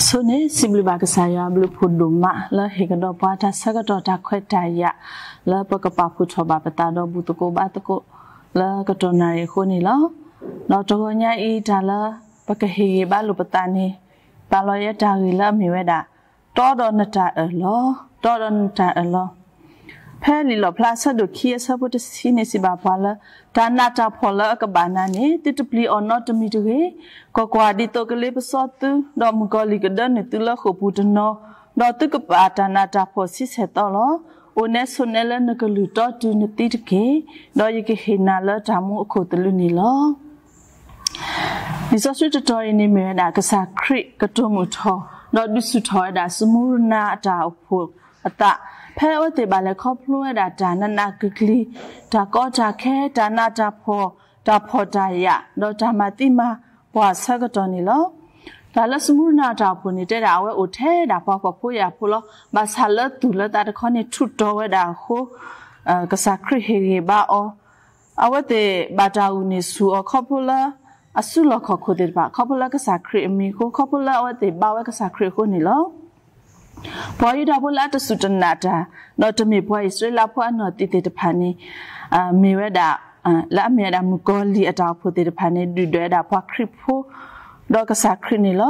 ဆိန့ၣ် စံးဘျုးဘၣ်ကစၢ်ယွၤအဘျုးအဖှိၣ်ဒိၣ်မး လၢဟ့ၣ်ကဒီးပှၤတၢ်ဆၢကတီၢ်တၢ်ခွဲးတၢ်ယာ် လၢပကပာ်ဖှိၣ်ထီၣ်ဘၣ်ပသးဒီးဘူၣ်သကိးဘါသကိး လၢကတီၢ်နၣ်ရံၣ်အဃိန့ၣ်လီၤ. ဒီးတဂီၤညါအံၤတၢ်လၢ ပကဟ့ၣ်ဂံၢ်ဘါလိာ်ပသးန့ၣ် ပာ်လီၤယဲတၢ်ဂ့ၢ်လၢအမ့ၢ်ဝဲဒၣ် တီဒီးနတၢ်အၢၣ်လီၤ, တီဒီးနတၢ်အၢၣ်လီၤ. ဖဲလံာ်လီၣ်ဖျါအဆၢဒိၣ်ခံအဆၢဖိတဆံန့ၣ်စံးဘၣ်ပှၤလၢ တၢ်နးတၢ်ဖှီၣ်လၢအကဘၣ်နၤန့ၣ် သုတပျံၤအီၤနီတမံၤတဂ့ၤ. ကွၢ်ကွၢ်, ဒ်သိးကလ့ပစီသု ဒီးမုၣ်ကီၤလံၢ်ကဒၢနုာ်သုလၢဃိာ်ပူၤတနီၤ, ဒီးသုကဘၣ်တၢ်နးတၢ်ဖှီၣ်ဆံဆဲၣ်သီလီၤ. အိၣ်နဲဆိးနဲလၢနကလုၢ်တီတုၤနသံတက့ၢ်. ဒီးယကဟ့ၣ်နၤလၢတၢ်မူအခိၣ်သလုးန့ၣ်လီၤ. လံာ်စီဆှံတတီၤအံၤန့ၣ်မ့ၢ်ဝဲဒၣ် ကစၢ်ခရံာ်ကတိၤမုၢ်ထီၣ် ဒီးဒုးဆူၣ်ထီၣ်ဝဲဒၣ် စမူရနၤအတၢ်အိၣ်ဖှိၣ်အသး ဖဲအဝဲသ့ၣ်ဘၣ်လဲၤခီဖျိဝဲဒၣ်တၢ်နးနးကျံၤကျံၤ, တၢ်ကီတၢ်ခဲ, တၢ်နးတၢ်ဖှီၣ်, တၢ်ဖှီၣ်တၢ်ယာ်, ဒီးတၢ်မၤသံမၤပှၢ်အဆၢကတီၢ်န့ၣ်လီၤ. တၢ်လၢစမူရနၤအတၢ်အိၣ်ဖှိၣ်န့ၣ်တဲဒၣ် အဝဲအိၣ်ထဲဒၣ်ပှၤဖှီၣ်ဖိယာ်ဖိလီၤ. ဘၣ်ဆၣ်လၢသူၣ်လၢသးတခီန့ၣ်ထူးတီၤဝဲဒၣ်အဃိ ကစၢ်ခရံာ်ဟ့ၣ်ဂံၢ်ဘါအီၤ, အဝဲသ့ၣ်ဘၣ်တၢ်အိၣ်န့ၢ်ဆူၣ်အီၤခီဖျိလၢ အစုလီၢ်ခီၣ်ခိၣ်သ့ၣ်တဖၣ် ခီဖျိလၢကစၢ်ခရံာ်အမံၤအဃိ ခီဖျိလၢအဝဲသ့ၣ်ဘါဝဲကစၢ်ခရံာ်အဃိန့ၣ်လီၤ. ပှၤယူဒၤဖိလၢအတစူၢ်တနာ်တၢ် ဒီးတမ့ၢ်ပှၤအံၣ်စရ့လးဖိအနီၢ်သံးသ့ၣ်တဖၣ်န့ၣ် မ့ၢ်ဝဲဒၣ် လၢအမ့ၢ်ဝဲဒၣ်မုၣ်ကီၤလံၢ်အတၢ်အိၣ်ဖှိၣ်သ့ၣ်တဖၣ်န့ၣ် ဒုၣ်ဒွဲၣ်ဝဲဒၣ်ပှၤခရံာ်ဖိ ဒီးကစၢ်ခရံာ်န့ၣ်လီၤ.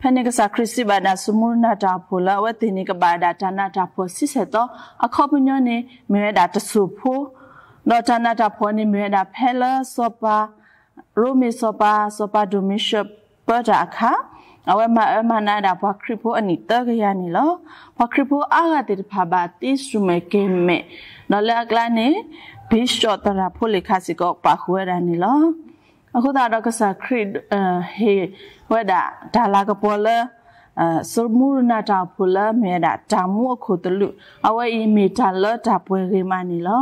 ဖဲန့ၣ်ကစၢ်ခရံာ်စံးဘၣ်ဒၣ်စမူရနၤတၢ်အိၣ်ဖှိၣ်လၢအဝဲသ့ၣ်န့ၣ် ကဘၣ်ဝဲဒၣ်တၢ်နးတၢ်ဖှီၣ်ဆံဆဲၣ်သီ အခီပညီန့ၣ် မ့ၢ်ဝဲဒၣ်တစိၢ်ဖိ ဒီးတၢ်နးတၢ်ဖှီၣ်န့ၣ်မ့ၢ်ဝဲဒၣ်ဖဲလၢစီၤပၤ ရိမ့ၤစီၤပၤ စီၤပၤဒိၣ်မ့ၢ်ၡးပၢတၢ်အခါ အဝဲမၤအၢမၤနးဝဲဒၣ်ပှၤခရံာ်ဖိအနံၣ်သၢကယၤန့ၣ်လီၤ. ပှၤခရံာ်ဖိအါဂၤသ့ၣ်တဖၣ်ဘၣ်သံစူၣ်မဲာ်ကဲၤမဲာ်, ဒီးလၢအကျါန့ၣ် ဘံၣ်ၡီၣ်သရၣ်ဖိလ့ၣ်ခါစ့ၢ်ကီးပာ်ဃုာ်ဝဲဒၣ်န့ၣ်လီၤ. အဃိသတးဒီးကစၢ်ခရံာ် ဟ့ၣ်ဝဲဒၣ်တၢ်လၤကပီၤလၢ စမူရနၤတၢ်အိၣ်ဖှိၣ်လၢမ့ၢ်ဝဲဒၣ်တၢ်မူအခိၣ်သလုး အဝဲအံၤမ့ၢ်တၢ်လၢတၢ်ပှဲၤဂ့ၤမးန့ၣ်လီၤ.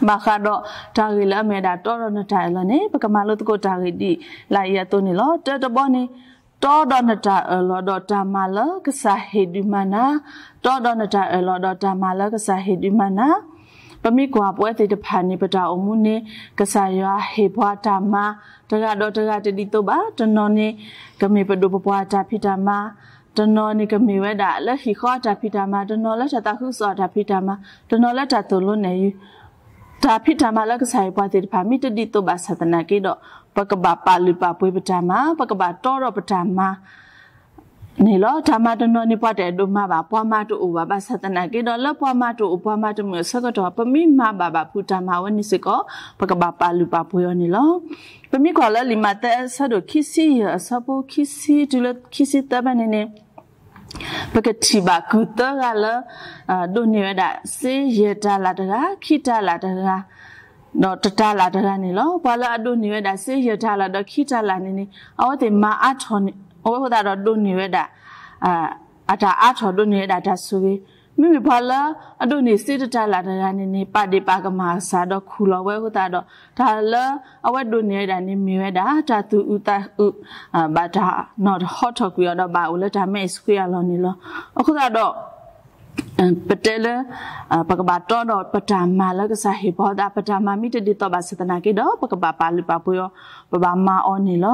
ဘၣ်ဃးဒီးတၢ်ဂ့ၢ်လၢအမ့ၢ်ဝဲဒၣ်တီဒီးနတၢ်အၢၣ်လီၤန့ၣ် ပကမၤလိသကိးတၢ်ဂ့ၢ်ဒ်လၢအံၤအသိးန့ၣ်လီၤ. တၢတဘီန့ၣ် တီဒီးနတၢ်အၢၣ်လီၤဒီးတၢ်မၤလၢကစၢ်ဟ့ၣ်ဒုးမၤနၤ, တီဒီးနတၢ်အၢၣ်လီၤဒီးတၢ်မၤလၢကစၢ်ဟ့ၣ်ဒုးမၤနၤ. ပမ့ၢ်ကွၢ်ပဝဲသ့ၣ်တဖၣ်န့ၣ် ပတၢ်အိၣ်မူန့ၣ် ကစၢ်ယွၤဟ့ၣ်ပှၤတၢ်မၤ တဂၤဒီးတဂၤတဒ်သိးဘၣ်. တနီၤန့ၣ် ကမ့ၢ်ပဒိၣ်ပပှၢ်အတၢ်ဖံးတၢ်မၤ, တနီၤန့ၣ်ကမ့ၢ်ဝဲဒၣ်လၢဟံၣ်ဃီအတၢ်ဖံးတၢ်မၤ, တနီၤလၢတၢ်သးခုကစီၣ်အတၢ်ဖံးတၢ်မၤ, တနီၤလၢတၢ်သိၣ်လိနဲၣ်ယုၢ် တၢ်ဖံးတၢ်မၤလၢကစၢ်ဟ့ၣ်ပှၤသ့ၣ်တဖၣ်မ့ၢ်တဒ်သိးဘၣ်ဆၣ်သနာ်က့ဒီး ပကဘၣ်ပာ်လုၢ်ပာ်ပှ့ၤပတၢ်မၤ, ပကဘၣ်တီဒီးပတၢ်မၤ န့ၣ်လီၤ. တၢ်မၤတနီၤန့ၣ် ပှၤတအဲၣ်ဒိးမၤဘၣ်, ပှၤမၤတအိၣ်ဘၣ်. ဘၣ်ဆၣ်သနာ်က့ဒီး လၢပှၤမၤတအိၣ်ပှၤမၤတမုာ်အဆၢကတီၢ် ပမ့ၢ်မၤဘၣ်ဘၣ်ဖုးတၢ်မၤဝဲန့ၣ်စ့ၢ်ကီး ပကဘၣ်ပာ်လုၢ်ပာ်ပှ့ၤအီၤန့ၣ်လီၤ. ပမ့ၢ်ကွၢ်လၢလံာ်မးသဲအဆၢဒိၣ်ခံဆံယဲၢ် အဆၢဖိခံဆံတုၤလၢခံဆံသၢဖဲန့ၣ်န့ၣ် ပကထံၣ်ဘၣ်ကုၢ်သၢဂၤလၢ ဒိးန့ၢ်ဝဲဒၣ်စ့ယဲၢ်တၤလၣ်တဂၤ, ခံတၤလၣ်တဂၤ, ဒီးတတၤလၣ်တဂၤန့ၣ်လီၤ. ပှၤလၢအဒိးန့ၢ်ဝဲဒၣ်စ့ယဲၢ်တၤလၣ်ဒီးခံတၤလၣ်န့ၣ်န့ၣ် အဝဲသ့ၣ်မၤအါထီၣ်န့ၣ် အဝဲအဃိသတးဒီးဒိးန့ၢ်ဝဲဒၣ် အတၢ်အါထီၣ်ဒိးန့ၢ်ဝဲဒၣ်တၢ်ဆိၣ်ဂ့ၤ. မ့မ့ၢ်ပှၤလၢအဒိးန့ၢ်စ့တတၤလၣ်တဂၤန့ၣ်န့ၣ် ပာ်ဒ့ၣ်ပာ်ကမၣ်ကစၢ်ဒီးခူၣ်လီၤဝဲအဃိသတးဒီး တၢ်လၢအဝဲဒိးန့ၢ်ဝဲဒၣ်န့ၣ်မ့ၢ်ဝဲဒၣ် တၢ်သူၣ်အုးသးအုး ဘၣ်တၢ်နီၣ်ဟီထီၣ်ကွံာ်အီၤဒီးဘၣ်အိၣ်လၢတၢ်မဲအ့ၣ်ဆှ့အလီၢ်န့ၣ်လီၤ. အဃိသတးဒီး ပတဲလၢ ပကဘၣ်တီဒီးပတၢ်မၤလၢကစၢ်ဟ့ၣ်ပှၤသး ပတၢ်မၤမ့ၢ်တဒ်သိးဘၣ်ဆၣ်သနာ်က့ဒီး ပကဘၣ်ပာ်လုၢ်ပာ်ပှ့ၤအီၤ, ပဘၣ်မၤအီၤန့ၣ်လီၤ.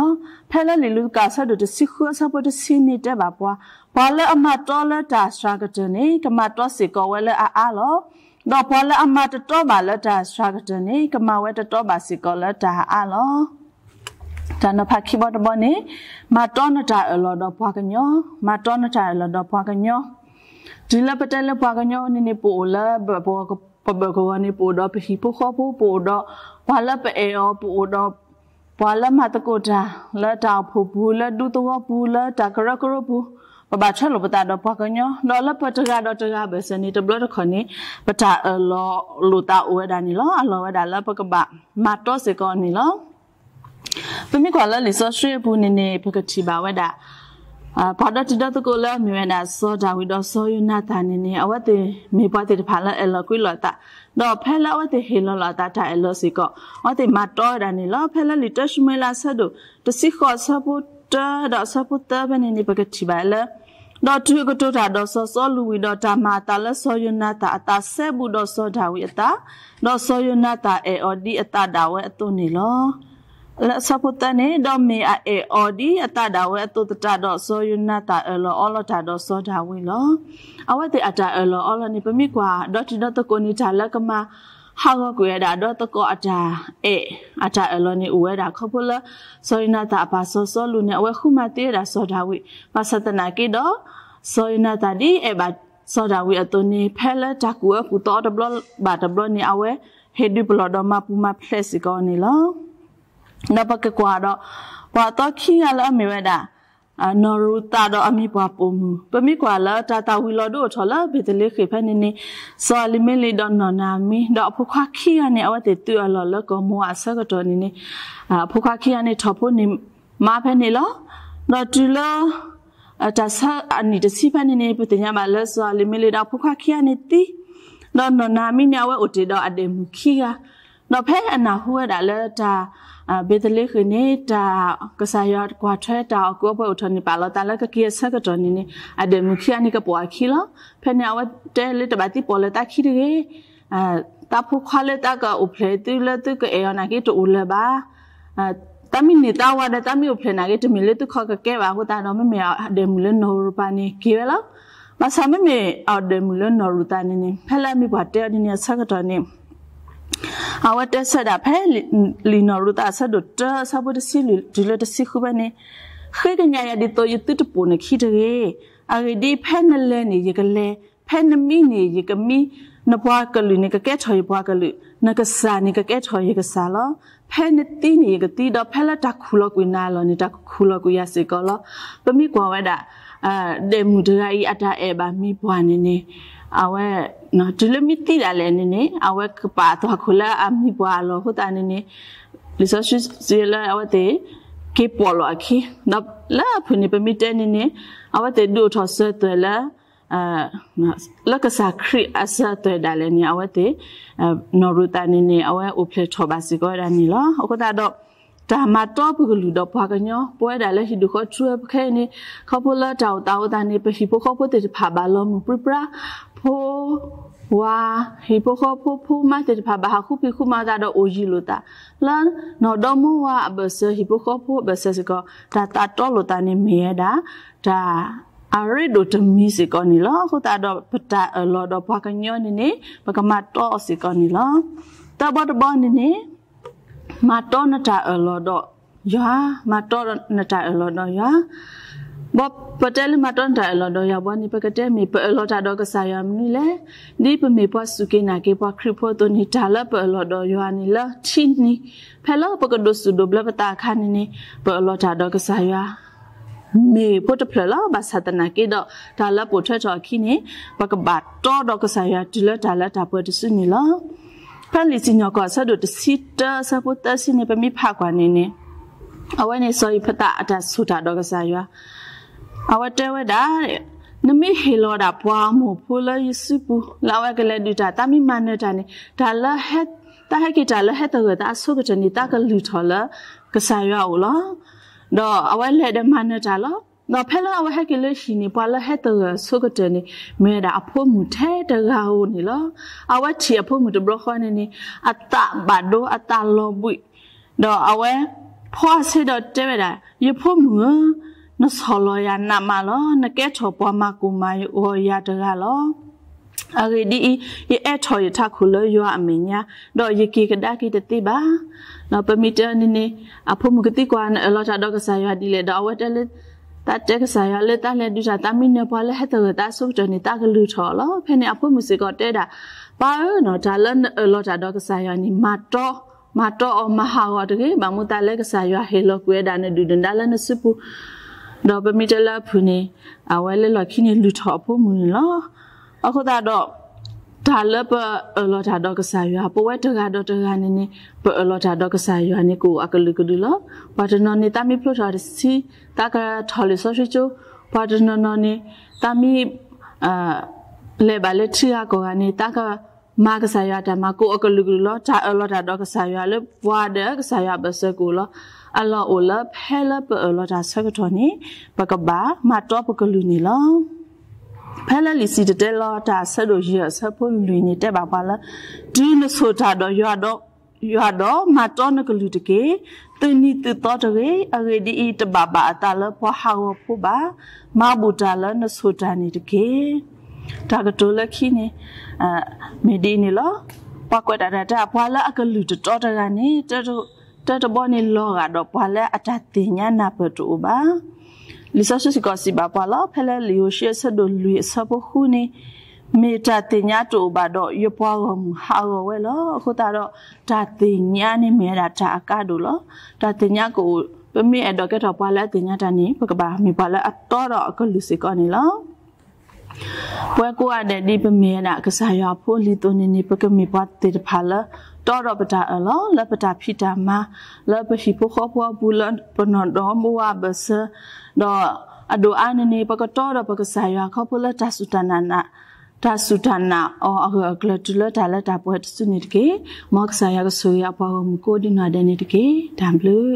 ဖဲလၢလံာ်လူၤကၣ်အဆၢဒိၣ်တဆံဃုအဆၢဖိတဆံန့ၣ်တဲဘၣ်ပှၤ, ပှၤလၢအမၤတီလၢတၢ်စှၤကတၢၢ်န့ၣ် ကမၤတီစ့ၢ်ကီးဝဲလၢအအါလီၤ. ဒီးပှၤလၢအမၤတတီဘၣ်လၢတၢ်စှၤကတၢၢ်န့ၣ် ကမၤဝဲတတီဘၣ်စ့ၢ်ကီးလၢတၢ်အါလီၤ. တၢ်နီၤဖးခံဘီတဘီန့ၣ်, မၤတီနတၢ်အၢၣ်လီၤဒီးပှၤကညီ, မၤတီနတၢ်အၢၣ်လီၤဒီးပှၤကညီ. တုၤလၢပတဲလၢပှၤကညီန့ၣ်န့ၣ် ပအိၣ်လၢ ပဘၢၣ်ကဝီၤန့ၣ် ပအိၣ်ဒီးပဟံၣ်ဖိဃီဖိ, ပအိၣ်ဒီးပှၤလၢပအဲၣ်အီၤ, ပအိၣ်ဒီးပှၤလၢမၤသကိးတၢ် လၢတၢ်အိၣ်ဖှိၣ်ပူၤ, လၢဒူသဝီပူၤ, လၢတၢ်ကရၢကရိပူၤ, ပဘၣ်ထွဲလိာ်ပသးဒီးပှၤကညီ, ဒီးလၢပတဂၤဒီးတဂၤဘၢၣ်စၢၤန့ၣ် တဘျီတခီၣ်န့ၣ် ပတၢ်အၢၣ်လီၤလိာ်သးအိၣ်ဝဲဒၣ်န့ၣ်လီၤ. အလီၢ်ဝဲဒၣ်လၢပကဘၣ်မၤတီစ့ၢ်ကီးန့ၣ်လီၤ. ပမ့ၢ်ကွၢ်လၢလံာ်စီဆှံအပူၤန့ၣ်န့ၣ် ပကထံၣ်ဘၣ်ဝဲဒၣ် ပှၤဒီတံၤဒီသကိးလၢအမ့ၢ်ဝဲဒၣ် စီၤဒၤဝံးဒီးစီၤယိၤနၤသၣ်န့ၣ်န့ၣ် အဝဲသ့ၣ်မ့ၢ်ပှၤသ့ၣ်တဖၣ်လၢအအဲၣ်လီၤကွံလိာ်အသး, ဒီးဖဲလၢအဝဲသ့ၣ်ဟ့ၣ်လီၤလိာ်အသးတၢ်အဲၣ်လီၤစ့ၢ်ကီး အဝဲသ့ၣ်မၤတီဝဲဒၣ်န့ၣ်လီၤ. ဖဲလၢလံာ်တၢၡမူၤအ့လးအဆၢဒိၣ်တဆံဃိးအဆၢဖိတၢဒီးအဆၢဖိသၢဖဲန့ၣ်န့ၣ် ပကထံၣ်ဘၣ်လၢ ဒီးတုၤအကတိၤတၢ်ဒီးစီၤစီလူးဝံၤဒီးတၢ်မၤအသးလၢစီၤယိၤနၤသၣ်အသးစဲဘူးဒီးစီၤဒၤဝံးအသး, ဒီးစီၤယိၤနၤသၣ်အဲၣ်အီၤဒ်အသးဒၣ်ဝဲအသိးန့ၣ်လီၤ. လၢအဆၢဖိသၢန့ၣ်, ဒီးမ့ၢ်အအဲၣ်အီၤဒ်အသးဒၣ်ဝဲအသိးသတးဒီး, စီၤယိၤနၤသၣ်အၢၣ်လီၤအီလီၤတၢ်ဒီးစီၤဒၤဝံးလီၤ. အဝဲသ့ၣ်အတၢ်အၢၣ်လီၤအီလီၤန့ၣ် ပမ့ၢ်ကွၢ် ဒီတံၤဒီသကိးန့ၣ် တၢ်လၢကမၤဟးဂီၤကွံာ်ဝဲဒၣ် ဒီသကိးအတၢ်အဲၣ်အတၢ်အၢၣ်လီၤန့ၣ် အိၣ်ဝဲဒၣ်ခီဖျိလၢ စီၤယိၤနၤသၣ်အပၢ်စီၤစီလူးန့ၣ် အဝဲဃုမၤသံဝဲဒၣ်စီၤဒၤဝံး, ဘၣ်ဆၣ်သနာ်က့ဒီး စီၤယိၤနၤသၣ်ဒ်အဲၣ်ဘၣ်စီၤဒၤဝံးအသိးန့ၣ် ဖဲလၢတၢ်ကူၣ်အၢကူၣ်သီအီၤတဘျီဘၣ်တဘျီန့ၣ် အဝဲဟ့ၣ်ဒုးပလီၢ်ဒီးမၤပူၤမၤဖျဲးစ့ၢ်ကီးန့ၣ်လီၤ. ဒီးပကကွၢ်ဒီး ပှၤအသီခံဂၤလၢအမ့ၢ်ဝဲဒၣ် နီၢ်ရူၤသးဒီးအမံၤပှၢ်ပိာ်မုၣ်, ပမ့ၢ်ကွၢ်လၢတၢ်သၣ်ဝံၤလီၤဒိအိၣ်ထီၣ်လၢဘ့းသလ့ဃ့ၣ်ဖဲန့ၣ်န့ၣ်, စီၤအလံၤမ့လ့းဒီးနီၢ်နၤအမံၤ ဒီးအဖိခွါခံဂၤန့ၣ် အဝဲသ့ၣ်သုးအလီၢ်လၢကီၢ်မိၤအၤအဆၢကတီၢ်န့ၣ်န့ၣ်, အဖိခွါခံဂၤန့ၣ်ထီၣ်ဖိန့ၣ်မါဖဲန့ၣ်လီၤ. ဒီးတုၤလၢ တၢ်ဆၢအနံၣ်တဆံဖဲန့ၣ်န့ၣ် ပသ့ၣ်ညါဘၣ်လၢစီၤအလံၤမ့လ့းဒီးအဖိခွါခံဂၤန့ၣ်သံ, ဒီးနီၢ်နၤအမံၤန့ၣ် အဝဲအိၣ်တ့ၢ်ဒီးအဒဲၣ်မုၣ်ခံဂၤ, ဒီးဖဲအနၢ်ဟူဝဲဒၣ်လၢတၢ် ဘ့းသလ့ဃ့ၣ်န့ၣ် တၢ်ကစၢ်ယွၤကွၢ်ထွဲတၢ်အီၣ်ကုၣ်အီပှဲၤအိၣ်ထီၣ်န့ၣ် ပာ်လီၤသးလၢကက့ၤအဆၢကတီၢ်န့ၣ်န့ၣ် အဒဲၣ်မုၣ်ခံဂၤန့ၣ်ကပိာ်အခံလီၤ. ဖဲန့ၣ်အဝဲတဲလၢတဘၣ်သံပီၣ်လဲၣ်သးခံတဂ့ၤ, သးဖိခွါလၢသးကအိၣ်ဖျဲၣ်သုလၢသုကအဲၣ်အီၤနာ်က့တအိၣ်လၢၤဘၣ်. သးမ့ၢ်န့ၢ်သးဝၤဒီး သးမ့ၢ်အိၣ်ဖျဲၣ်နာ်က့ တမ့ၢ်လၢသုခီကကဲဘၣ်အဃိသတးဒီး မ့မ့ၢ်အဒဲၣ်မုၣ်လၢနီၢ်ရူၤပၤန့ၣ်က့ၤဝဲလီၤ. ဘၣ်ဆၣ်မ့မ့ၢ်အဒဲၣ်မုၣ်လၢနီၢ်ရူၤသးန့ၣ်န့ၣ် ဖဲလၢအမံၤပှၢ်တဲအီၤဒ်န့ၣ်အဆၢကတီၢ်န့ၣ် အဝဲတဲဆၢဒၣ်ဖဲ လံာ်နီၢ်ရူၤသးအဆၢဒိၣ်တၢအဆၢဖိတဆံလွံၢ်တုၤလၢတဆံဃုဖဲန့ၣ်, ဃ့ကညးယၤဒ်သိးယသုတပိာ်နခံတဂ့ၤ. အဂ့ၢ်ဒ်အံၤ, ဖဲနလဲၤန့ၣ်ယကလဲၤ, ဖဲနမံန့ၣ်ယကမံ, နပှၤကလုာ်န့ၣ်ကကဲထီၣ်ယပှၤကလုာ်, နကစၢ်န့ၣ်ကကဲထီၣ်ယကစၢ်လီၤ. ဖဲနသံန့ၣ်ယကသံ, ဒီးဖဲလၢတၢ်ခူၣ်လီၤကွံာ်နၤအလီၢ်န့ၣ် တၢ်ကခူၣ်လီၤကွံာ်ယၤစ့ၢ်ကီးလီၤ. ပမ့ၢ်ကွၢ်ဝဲဒၣ် ဒဲၣ်မုၣ်တဂၤအံၤအတၢ်အဲၣ်ဘၣ်မံၤပှၢ်န့ၣ်န့ၣ်, အဝဲ တုၤလၢမံသံဒၣ်လဲာ်န့ၣ်န့ၣ် အဝဲကပာ်အသွၣ်ခိၣ်လၢအမံၤပှၢ်အလီၢ်အဃိသတးန့ၣ်န့ၣ်, လံာ်စီဆှံစံးလၢအဝဲသ့ၣ် က့ၤပိာ်လီၤအခံ, ဒီးလၢအဖုၣ်န့ၣ် ပမ့ၢ်တဲန့ၣ်န့ၣ် အဝဲသ့ၣ်ဒုးအိၣ်ထီၣ်စၢၤသွဲၣ်လၢ လၢကစၢ်ခရံာ်အစၢၤသွဲၣ်ဒၣ်လဲာ်န့ၣ် အဝဲသ့ၣ် နီၢ်ရူၤသးန့ၣ်န့ၣ် အဝဲအိၣ်ဖျဲၣ်ထီၣ်ဘၣ်စ့ၢ်ကီးဝဲဒၣ်န့ၣ်လီၤ. အဃိသတးဒီး တၢ်မၤတီပကလုာ်ဒီးပှၤကညီ ပဝဲဒၣ်လၢဟံၣ်ဒူၣ်ဃီထူပခဲအံၤန့ၣ် ခီဖျိလၢတၢ်အိၣ်သးအဃိသတးန့ၣ် ပဟံၣ်ဖိဃီဖိသ့ၣ်တဖၣ်ဘၣ်လီၤမုၢ်ပြံပြါ, ဖိ ဝၤ, ဟံၣ်ဖိဃီဖိဖိမါသ့ၣ်တဖၣ်ဘၣ်ဟးဃုဖံးဃုမၤသးဒီးအိၣ်ယံၤလိာ်သး, လၢနီၢ်ဒီမါဝၤအဘၢၣ်စၢၤ ဟံၣ်ဖိဃီဖိအဘၢၣ်စၢၤစ့ၢ်ကီး တၢ်သးတီလိာ်သးန့ၣ်မ့ၢ်ဝဲဒၣ် တၢ်အရ့ဒိၣ်တမံၤစ့ၢ်ကီးန့ၣ်လီၤ. အဃိသတးဒီးပတၢ်အၢၣ်လီၤဒီးပှၤကညီန့ၣ်န့ၣ် ပကမၤတီအီၤစ့ၢ်ကီးန့ၣ်လီၤ. တၢ်ဘီတဘီန့ၣ်န့ၣ် မၤတီနတၢ်အၢၣ်လီၤဒီးယွၤ, မၤတီနတၢ်အၢၣ်လီၤဒီးယွၤ. ဘီပတဲလၢမၤတီနတၢ်အၢၣ်လီၤဒီးယွၤဘီန့ၣ် ပကတဲမ့ၢ်ပအၢၣ်လီၤတၢ်ဒီးကစၢ်ယွၤမနုၤလဲၣ်. ဒ်ပမ့ၢ်ပှၤစူၢ်က့ၤနာ်က့ၤပှၤခရံာ်ဖိအသိးန့ၣ် တၢ်လၢပအၢၣ်လီၤဒီးယွၤန့ၣ်လၢထံန့ၣ် ဖဲလၢပကဒိးစူၣ်ဒိးဘျၢပသးအခါန့ၣ်န့ၣ် ပအၢၣ်လီၤတၢ်ဒီးကစၢ်ယွၤ မ့ၢ်ဖိတဖျၢၣ်လီၤ. ဘၣ်ဆၣ်သနာ်က့ဒီး တၢ်လၢပိာ်ထွဲထီၣ်အခံန့ၣ် ပကဘၣ်တီဒီးကစၢ်ယွၤတုၤလၢတၢ်လၢတၢ်ပှဲၤတစုန့ၣ်လီၤ. ဖဲလံာ်စံၣ်ညီၣ်ကွီၢ်အဆၢဒိၣ်တဆံတၢအဆၢဖိသၢဆံန့ၣ် ပမ့ၢ်ဖးကွၢ်န့ၣ်န့ၣ် အဝဲန့ၣ်စီၤယံးဖသးအတၢ်ဆိၣ်တၢ်ဒီးကစၢ်ယွၤ အဝဲတဲဝဲဒၣ် နမ့ၢ်ဟ့ၣ်လီၤဒၣ်ပှၤအမိၢ်ဖိလၢယစုပူၤ လၢအဝဲကလဲၤဒုးတၢ် သးမ့ၢ်မၤနၢၤတၢ်န့ၣ် တၢ်လၢ တၢ်ဟဲက့ၤတၢ်လၢဟဲသဂၢၢ်သးအဆိကတၢၢ်န့ၣ် သးကလုၢ်ထီၣ်လၢကစၢ်ယွၤအအိၣ်လီၤ. ဒီးအဝဲလဲၤဒီးမၤနၢၤတၢ်လီၤ. ဒီးဖဲလၢအဝဲဟဲက့ၤလၢဟံၣ်န့ၣ် ပှၤလၢဟဲသဂၢၢ်အဆိကတၢၢ်န့ၣ် မ့ၢ်ဝဲဒၣ်အဖိမုၣ်ထဲတဂၤဧိၤန့ၣ်လီၤ. အဝဲထံၣ်အဖိမုၣ်တဘျီဃီန့ၣ်န့ၣ် အသးဘၣ်ဒိ အသးလီၤဘှံး ဒီးအဝဲဖီဆ့ဒီးတဲဝဲဒၣ် ယဖိမုၣ်ဧၢ, နဆီၣ်လီၤယၤနးမးလီၤ. နကဲထီၣ်ပှၤမၤကိၢ်မၤဂီၤယၤတဂၤလီၤ. အဂ့ၢ်ဒ်အံၤ, ယအဲၣ်ထီၣ်ယထးခိၣ်လၢယွၤအမဲာ်ညါ, ဒီးယက့ၤကဒါက့ၤတသ့ဘၣ်. ဒီးပမ့ၢ်တဲန့ၣ်န့ၣ် အဖိမုၣ်ကသံကွၢ် နအၢၣ်လီၤတၢ်ဒီးကစၢ်ယွၤဒ်လဲၣ်, ဒီးအဝဲတဲလၢ သးတဲကစၢ်ယွၤလၢသးလဲၤဒုးတၢ် သးမ့ၢ်နၢၤပှၤလၢဟဲသဂၢၢ်သးအဆိကတၢၢ်န့ၣ် သးကလုၢ်ထီၣ်လီၤ. ဖဲန့ၣ်အဖိမုၣ်စ့ၢ်ကီးတဲဒၣ် ပၢ်ဧၢ, တၢ်လၢနအၢၣ်လီၤတၢ်ဒီးကစၢ်ယွၤန့ၣ် မၤတီ မၤတီအီၤမၤဟးဂီၤတဂ့ၤ, ဘၣ်မနုၤသးလၢကစၢ်ယွၤဟ့ၣ်လီၤကွံာ်ဝဲဒၣ်နဒုၣ်နဒါလၢနစုပူၤ. ဒီးပမ့ၢ်တဲလၢအဖုၣ်န့ၣ် အဝဲလၢလီၢ်ခံန့ၣ်လုၢ်ထီၣ်အဖိမုၣ်န့ၣ်လီၤ. အဃိသတးဒီး တၢ်လၢပအၢၣ်လီၤတၢ်ဒီးကစၢ်ယွၤ ပဝဲတဂၤဒီးတဂၤန့ၣ်န့ၣ် ပအၢၣ်လီၤတၢ်ဒီးကစၢ်ယွၤန့ၣ် ကအိၣ်အကလုာ်ကလုာ်လီၤ. ပှၤတနီၤန့ၣ် သးမ့ၢ်ဖျိထီၣ်တဆံ သးကထီၣ်လံာ်စီဆှံကၠိ, ပှၤတနီၤနီၤန့ၣ် သးမ့ၢ် လဲၤဘၣ်လၢထံဂၤကီၢ်ဂၤန့ၣ် သးကမၤကစၢ်ယွၤတၢ်မၤ ကအိၣ်အကလုာ်ကလုာ်လီၤ. တၢ်အၢၣ်လီၤတၢ်ဒီးကစၢ်ယွၤလၢပှၤဒီးကစၢ်ယွၤအဘၢၣ်စၢၤကအိၣ်လီၤ. အလီၢ်အိၣ်လၢဖဲလၢပအၢၣ်လီၤတၢ်ဆၢကတီၢ်န့ၣ် ပကဘၣ်မၤတီပကလုာ်န့ၣ်လီၤ. ဖဲလၢလံာ်စံၣ်တဲၤတဲလီၤတၢ်အဆၢဒိၣ်ယဲၢ်အဆၢဖိလွံၢ်န့ၣ် တဲဘၣ်ပှၤလၢ တုၤနဆိၣ်တၢ်ဒီးယွၤဒီး ယွၤဒီးမၤတီနကလုၢ်တက့ၢ်. သုနံၤသုသီတဂ့ၤ. အဂ့ၢ်ဒ်အံၤ, တဘၣ်ဘၣ်အသးလၢပှၤဟးဂီၤဖိဘၣ်. မၤဘူၣ်တၢ်လၢနဆိၣ်တၢ်န့ၣ်တက့ၢ်. တၢ်ကတိၤလၢခံန့ၣ် မ့ၢ်ဒ်အံၤန့ၣ်လီၤ. ပှၤကွဲးတၢ်တၢ်တဲ ပှၤလၢအကလုၢ်တတီတဂၤန့ၣ် တၢတဘီန့ၣ် လီၤဂာ်ဒီးပှၤလၢအတၢ်သ့ၣ်ညါနၢ်ပၢၢ်တအိၣ်ဘၣ်. လံာ်စီဆှံစ့ၢ်ကီးစံးဘၣ်ပှၤလီၤ. ဖဲလၢလံာ်ယိၤၡူအဆၢဒိၣ်လွံၢ်အဆၢဖိဃုန့ၣ်, မ့ၢ်တၢ်သ့ၣ်ညါတအိၣ်ဘၣ်ဒီး ယပှၤဂီၢ်မုၢ်ဟးဂီၤဝဲလီၤ. အဃိသတးဒီး တၢ်သ့ၣ်ညါန့ၣ်မ့ၢ်ဝဲဒၣ်တၢ်အကါဒိၣ်လီၤ. တၢ်သ့ၣ်ညါကအိၣ်, ပမ့ၢ်အဲၣ်ဒိးကဲထီၣ်ပှၤလၢအသ့ၣ်ညါတၢ်န့ၣ် ပကဘၣ်မ့ၢ်ပှၤလၢအတီဒီးအကလုၢ်စ့ၢ်ကီးန့ၣ်လီၤ. ပဝဲကိးဂၤဒဲးဒ်ပမ့ၢ်ဝဲဒၣ်ကစၢ်ယွၤအဖိလံၤအသိးန့ၣ်န့ၣ် ပကမ့ၢ်ပှၤသ့ၣ်တဖၣ်လၢ တီဒီးပတၢ်အၢၣ်လီၤ လၢပတၢ်ဖံးတၢ်မၤ, လၢပဟံၣ်ဖိဃီဖိအပူၤ, လၢပနီၢ်ဒီမါဝၤအဘၢၣ်စၢၤ, ဒီးအဒိၣ်အါန့ၣ်န့ၣ် ပကတီဒီးပကစၢ်ယွၤခီဖျိလၢ တၢ်စူၢ်တၢ်နာ်အီၤအဂၢၢ်အကျၢၤ တုၤလၢတၢ်လၢတၢ်ပှဲၤတစုန့ၣ်တက့ၢ်. မ်ကစၢ်ယွၤကဆိၣ်ဂ့ၤအပှၤဂီၢ်မုၢ်ကိးဒံနီၢ်ဒဲးန့ၣ်တက့ၢ်. တၢ်ဘျုး